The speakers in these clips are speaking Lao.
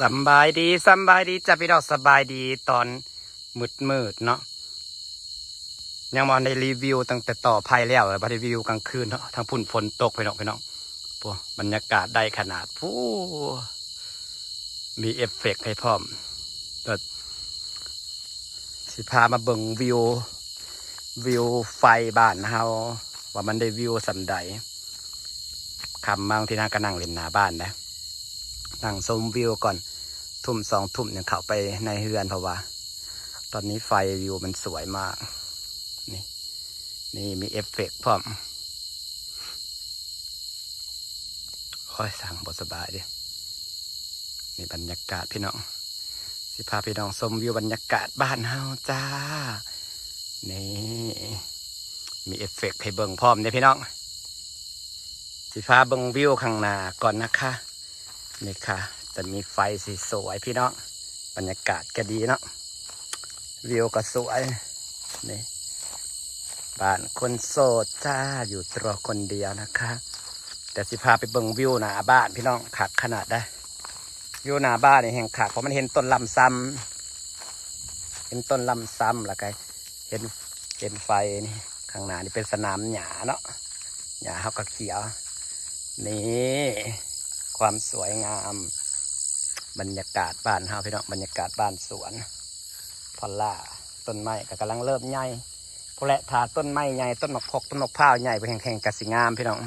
ສຳບາຍດີ ສຳບາຍດີຈ້າພີ່ນ້ອງ ສະບາຍດີຕອນມືດໆເນາະ. ຍັງບໍ່ໄດ້ຣີວິວຕັ້ງແຕ່ຕໍ່ໄຟແລ້ວ ບໍ່ໄດ້ຣີວິວກາງຄືນເນາະ ທາງພຸ້ນຝົນຕົກພີ່ນ້ອງ ພີ່ນ້ອງ. ໂອ້ ບັນຍາກາດໄດ້ຂະໜາດ ໂອ້ ມີເອຟເຟັກໃຫ້ພ້ອມ. ກໍຊິພາມາເບິ່ງວິວ ວິວໄຟບ້ານເຮົາ ວ່າມັນໄດ້ວິວສ່ຳໃດ. ຄ່ຳມາບາງທີນາກໍນັ່ງຫຼິ້ນໜ້າບ້ານນະ ນັ່ງຊົມວິວກ່ອນ ທຸ່ມສອງທຸ່ມຈັ່ງເຂົ້າໄປໃນເຮືອນ ເພາະວ່າຕອນນີ້ໄຟວິວມັນສວຍມາກ. ນີ້ ນີ້ມີເອຟເຟັກພ້ອມ. ໂອ້ຍ ຊ່າງບໍ່ສະບາຍເດ້. ນີ້ບັນຍາກາດພີ່ນ້ອງ ຊິພາພີ່ນ້ອງຊົມວິວບັນຍາກາດບ້ານເຮົາຈ້າ. ນີ້ ມີເອຟເຟັກໃຫ້ເບິ່ງພ້ອມເດ້ພີ່ນ້ອງ. ຊິພາເບິ່ງວິວຂ້າງໜ້າກ່ອນນະຄະ. ນີ້ຄ່ະ ຈະມີໄຟສວຍໆ ພີ່ນ້ອງ ບັນຍາກາດກໍດີເນາະ ວິວກໍສວຍ. ນີ້ ບ້ານຄົນໂສດຈ້າ ຢູ່ຕົວຄົນດຽວນະຄະ. ແຕ່ຊິພາໄປເບິ່ງວິວໜ້າບ້ານພີ່ນ້ອງ ຄັກຂະໜາດໃດ. ວິວໜ້າບ້ານນີ້ແຮ່ງຄັກ ເພາະມັນເຫັນຕົ້ນລຳຊຳ ເຫັນຕົ້ນລຳຊຳ ແລ້ວກໍເຫັນ ເຫັນໄຟນີ້. ຂ້າງໜ້ານີ້ເປັນສະໜາມຫຍ້າເນາະ ຫຍ້າເຮົາກໍຂຽວ. ນີ້ ຄວາມສວຍງາມ ບັນຍາກາດບ້ານເຮົາພີ່ນ້ອງ ບັນຍາກາດບ້ານສວນ ພອລລາ ຕົ້ນໄມ້ກໍກຳລັງເລີ່ມໃຫຍ່ພຸ້ນແຫຼະ. ຖ້າຕົ້ນໄມ້ໃຫຍ່ ຕົ້ນໝາກພົກ ຕົ້ນໝາກພ້າວໃຫຍ່ ແຮ່ງໆກໍຊິງາມພີ່ນ້ອງ.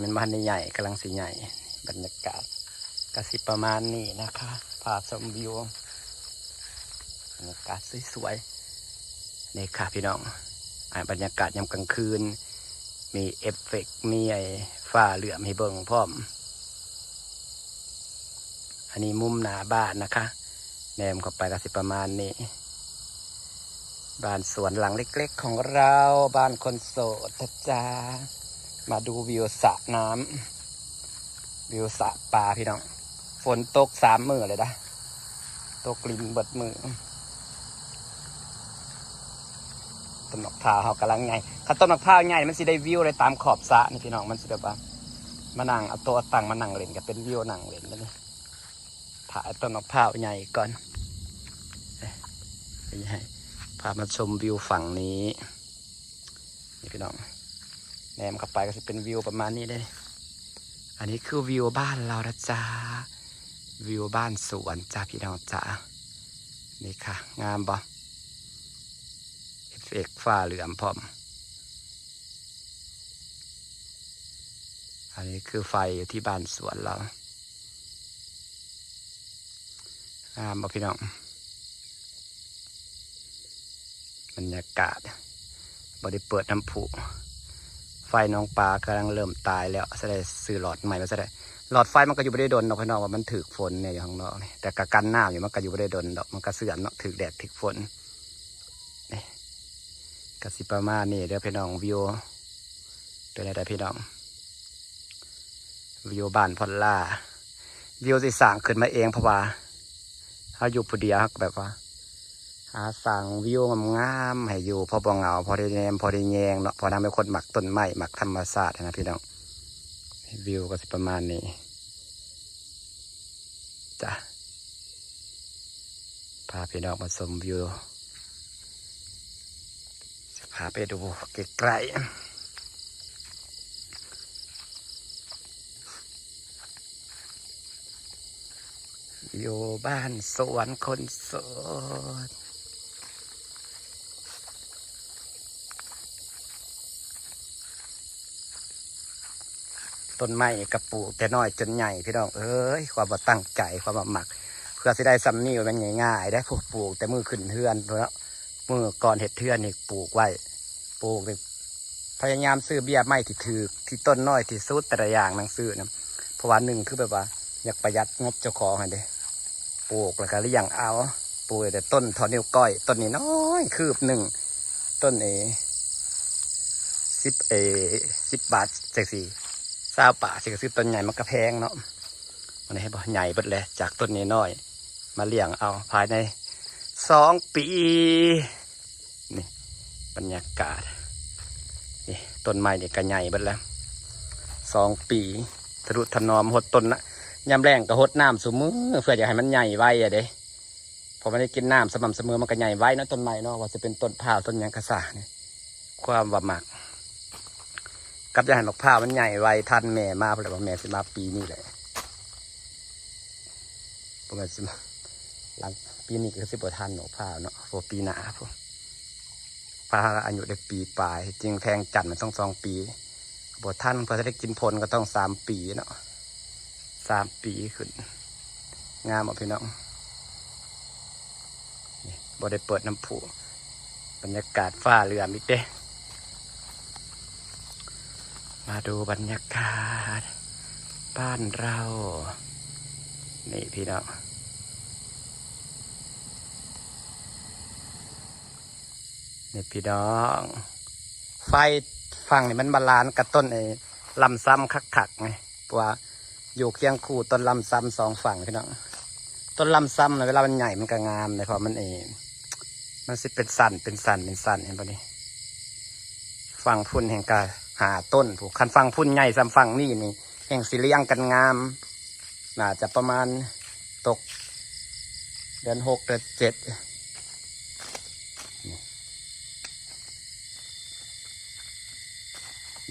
ມັນບໍ່ທັນໄດ້ໃຫຍ່ ກຳລັງຊິໃຫຍ່. ບັນຍາກາດກໍຊິປະມານນີ້ນະຄະ ພາຊົມວິວ ບັນຍາກາດສວຍໆ ນີ້ຄ່ະພີ່ນ້ອງ. ອ່າ ບັນຍາກາດຍາມກາງຄືນ ມີເອຟເຟັກ ມີໄອ້ຟ້າເຫຼື້ອມໃຫ້ເບິ່ງພ້ອມ. ອັນນີ້ມຸມໜ້າບ້ານນະຄະ ແນມເຂົ້າໄປກໍຊິປະມານນີ້. ບ້ານສວນຫຼັງເລັກໆຂອງເຮົາ ບ້ານຄົນໂສດນະຈ໊ະ. ມາດູວິວສະນ້ຳ ວິວສະປາພີ່ນ້ອງ. ຝົນຕົກສາມມື້ແລ້ວນະ ຕົກລິນເບິດມື້. ຕົ້ນໝາກພ້າວເຮົາກຳລັງໃຫຍ່ ຄັນຕົ້ນໝາກພ້າວໃຫຍ່ມັນຊິໄດ້ວິວໄດ້ຕາມຂອບສະນີ້ພີ່ນ້ອງ. ມັນຊິແບບວ່າມານັ່ງ ເອົາໂຕະເອົາຕັ່ງມານັ່ງຫຼິ້ນ ກໍເປັນວິວນັ່ງຫຼິ້ນແບບນີ້. ຖ່າຍຕົ້ນໝາກພ້າວໃຫຍ່ກ່ອນ ເອີ ໃຫ້ ພາມາຊົມວິວຝັ່ງນີ້. ນີ້ພີ່ນ້ອງ ແນມເຂົ້າໄປກໍຊິເປັນວິວປະມານນີ້ເດ້. ອັນນີ້ຄືວິວບ້ານເຮົານະຈ໊ະ ວິວບ້ານສວນຈ້າພີ່ນ້ອງຈ໊ະ. ນີ້ຄ່ະ ງາມບໍ່ ເອຟເຟັກຟ້າເຫຼື້ອມພ້ອມ. ອັນນີ້ຄືໄຟຢູ່ທີ່ບ້ານສວນເຮົາ ງາມບໍ່ພີ່ນ້ອງ? ບັນຍາກາດ ບໍ່ໄດ້ເປີດນ້ຳພຸ ໄຟໜອງປາກຳລັງເລີ່ມຕາຍແລ້ວ ສະໄດ ຊື້ຫຼອດໃໝ່ມາສະໄດ. ຫຼອດໄຟມັນກໍຢູ່ບໍ່ໄດ້ດົນດອກພີ່ນ້ອງ ວ່າມັນຖືກຝົນແດ່ຢູ່ຂ້າງນອກນີ້ ແຕ່ກໍກັນໜາວຢູ່ ມັນກໍຢູ່ບໍ່ໄດ້ດົນດອກ ມັນກໍເສື່ອມເນາະ ຖືກແດດຖືກຝົນ. ນີ້ ກໍຊິປະມານນີ້ເດີພີ່ນ້ອງ. ວິວເປັນແນວໃດພີ່ນ້ອງ? ວິວບ້ານພອນລາ ວິວຊິສ້າງຂຶ້ນມາເອງ ເພາະວ່າເຮົາຢູ່ຜູ້ດຽວ ເຮົາກໍແບບວ່າຫາສ້າງວິວງາມໆໃຫ້ຢູ່ ພໍບໍ່ເຫງົາ ພໍໄດ້ແນມ ພໍໄດ້ແຍງເນາະ ເພາະນາງເປັນຄົນມັກຕົ້ນໄມ້ ມັກທຳມະຊາດຫັ້ນນະພີ່ນ້ອງ. ວິວກໍຊິປະມານນີ້ ຈ້ະ ພາພີ່ນ້ອງມາຊົມວິວ ຊິພາໄປດູໃກ້ໆ ຢູ່ບ້ານສວນຄົນໂສດ. ຕົ້ນໄມ້ກໍປູກແຕ່ນ້ອຍຈົນໃຫຍ່ພີ່ນ້ອງເອີຍ ຄວາມວ່າຕັ້ງໃຈ ຄວາມວ່າມັກ ເພື່ອຊິໄດ້ສ່ຳນີ້ບໍ່ແມ່ນງ່າຍໆເດ້. ປູກແຕ່ມື້ຂຶ້ນເຮືອນເນາະ ມື້ກ່ອນເຮັດເຮືອນນີ້ປູກໄວ້ ປູກນີ້ພະຍາຍາມຊື້ເບ້ຍໄມ້ທີ່ຖືກ ທີ່ຕົ້ນນ້ອຍທີ່ສຸດ ແຕ່ລະຢ່າງນາງຊື້ນະ ເພາະວ່າໜຶ່ງຄືແບບວ່າຢາກປະຢັດງົບເຈົ້າຂອງຫັ້ນເດ້. ປູກແລ້ວກໍລ້ຽງເອົາ ປູກແຕ່ຕົ້ນທໍ່ນິ້ວກ້ອຍ ຕົ້ນນ້ອຍໆ ຄືບໜຶ່ງ ຕົ້ນເອ ສິບ ເອ ສິບບາດຈັ່ງຊີ້ ຊາວບາດຈັ່ງຊີ້ ຊື້ຕົ້ນໃຫຍ່ມັນກໍແພງເນາະ. ມັນໃຫຍ່ເບິດແຫຼະ ຈາກຕົ້ນນ້ອຍໆ ມາລ້ຽງເອົາ ພາຍໃນສອງປີ ນີ້ບັນຍາກາດ ນີ້ຕົ້ນໄມ້ນີ້ກໍໃຫຍ່ເບິດແລ້ວ ສອງປີ ທະນຸຖະໜອມ ຫົດຕົ້ນນະ ຍາມແລ້ງກໍຫົດນ້ຳຊຸມື້ ເພື່ອຢາກໃຫ້ມັນໃຫຍ່ໄວອະເດ້ ເພາະມັນໄດ້ກິນນ້ຳສະໝ່ຳສະເໝີ ມັນກໍໃຫຍ່ໄວເນາະ ຕົ້ນໄມ້ເນາະ ວ່າຊິເປັນຕົ້ນພ້າວ ຕົ້ນຫຍັງກໍຊ່າງນີ້ ຄວາມວ່າມັກ ກັບຢາກໃຫ້ໝາກພ້າວມັນໃຫຍ່ໄວ ທັນແມ່ມາພຸ້ນແຫຼະ ວ່າແມ່ຊິມາປີນີ້ແຫຼະ ບໍ່ແມ່ນຊິມາ ຫຼັງປີນີ້ກໍຄືຊິບໍ່ທັນໝາກພ້າວເນາະ ພໍປີໜ້າພຸ້ນ ພາຫາອາຍຸໄດ້ປີປາຍ ຈິງແທງຈັນມັນຕ້ອງສອງປີ ບໍ່ທັນ ເພື່ອຈະໄດ້ກິນຜົນກໍຕ້ອງສາມປີເນາະ ສາມປີຂຶ້ນ ງາມບໍ່ພີ່ນ້ອງ? ນີ້ບໍ່ໄດ້ເປີດນ້ຳພຸ ບັນຍາກາດຟ້າເຫຼືອມອີກເດ້ ມາດູບັນຍາກາດບ້ານເຮົາ ນີ້ພີ່ນ້ອງ ນີ້ພີ່ນ້ອງ ໄຟຝັ່ງນີ້ມັນບາລານກັບຕົ້ນໄອ້ລຳຊຳຄັກໆ ນີ້ ເພາະວ່າຢູ່ຄຽງຄູ່ຕົ້ນລຳຊຳສອງຝັ່ງພີ່ນ້ອງ ຕົ້ນລຳຊຳນະ ເວລາມັນໃຫຍ່ມັນກໍງາມເດ້ ເພາະມັນ ເອີ ມັນຊິເປັນຊັ້ນ ເປັນຊັ້ນ ເປັນຊັ້ນ ເຫັນບໍ່ນີ້? ຝັ່ງພຸ້ນແຮ່ງກະຫ້າຕົ້ນພຸ້ນ ຄັນຝັ່ງພຸ້ນໃຫຍ່ສ່ຳຝັ່ງນີ້ນີ້ ແຮ່ງຊິລຽງກັນງາມ ໜ້າຈະປະມານຕົກເດືອນຫົກເດືອນເຈັດ ນີ້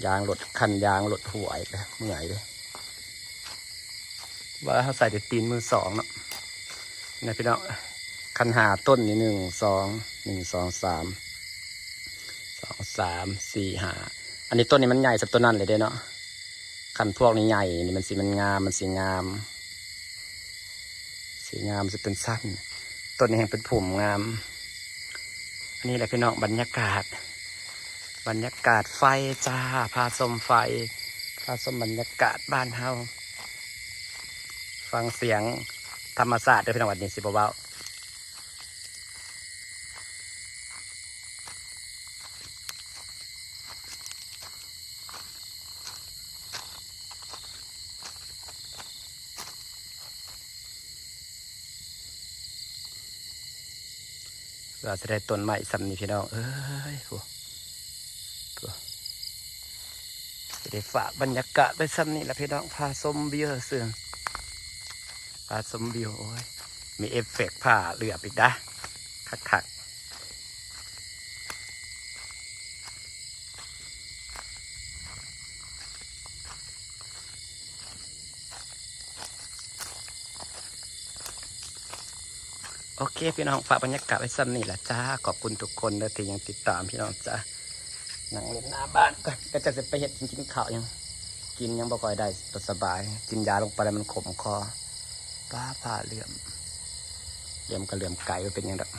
ຢາງລົດ ຄັນຢາງລົດຫົວອີກແລ້ວ ເມື່ອຍເດ້ ວ່າເຮົາໃສ່ແຕ່ຕີນມືສອງເນາະ ນີ້ພີ່ນ້ອງ ຄັນຫ້າຕົ້ນນີ້ ໜຶ່ງ ສອງ ໜຶ່ງ ສອງ ສາມ ສອງ ສາມ ສີ່ ຫ້າ ອັນນີ້ຕົ້ນນີ້ມັນໃຫຍ່ສ່ຳຕົ້ນນັ້ນເລີຍເດ້ເນາະ ຄັນພວກນີ້ໃຫຍ່ນີ້ມັນຊິ ມັນງາມ ມັນຊິງາມ ຊິງາມ ຊິເປັນຊັ້ນ ຕົ້ນນີ້ແຮ່ງເປັນພຸ່ມງາມ ອັນນີ້ແຫຼະພີ່ນ້ອງ ບັນຍາກາດ ບັນຍາກາດໄຟຈ້າ ພາຊົມໄຟ ພາຊົມບັນຍາກາດບ້ານເຮົາ ຟັງສຽງທຳມະຊາດເດີພີ່ນ້ອງ ບັດນີ້ຊິບໍ່ເວົ້າ ວ່າຊິໄດ້ຕົ້ນໄມ້ສ່ຳນີ້ພີ່ນ້ອງເອີຍ ໂອ້ ໂອ້ ຊິໄດ້ຝາກບັນຍາກາດໄວ້ສ່ຳນີ້ລະພີ່ນ້ອງ ພາຊົມວິວຊື່ ພາຊົມວິວ ໂອ້ຍ ມີເອຟເຟັກຟ້າເຫຼືອບອີກດາ ຄັກໆ. ໂອເຄພີ່ນ້ອງ ຝາກບັນຍາກາດໄວ້ສ່ຳນີ້ລະຈ້າ ຂອບຄຸນທຸກຄົນເດີທີ່ຍັງຕິດຕາມພີ່ນ້ອງຈ້າ ນັ່ງຫຼິ້ນໜ້າບ້ານກ່ອນ ແລ້ວຈະໄປເຮັດກິນ ກິນເຂົ້າຫຍັງ ກິນຍັງບໍ່ຄ່ອຍໄດ້ ບໍ່ສະບາຍ ກິນຢາລົງໄປແລ້ວມັນຂົມຄໍ ຟ້າ ຟ້າເຫຼື້ອມ ເຫຼື້ອມກໍເຫຼື້ອມໄກ ບໍ່ເປັນຫຍັງດອກ.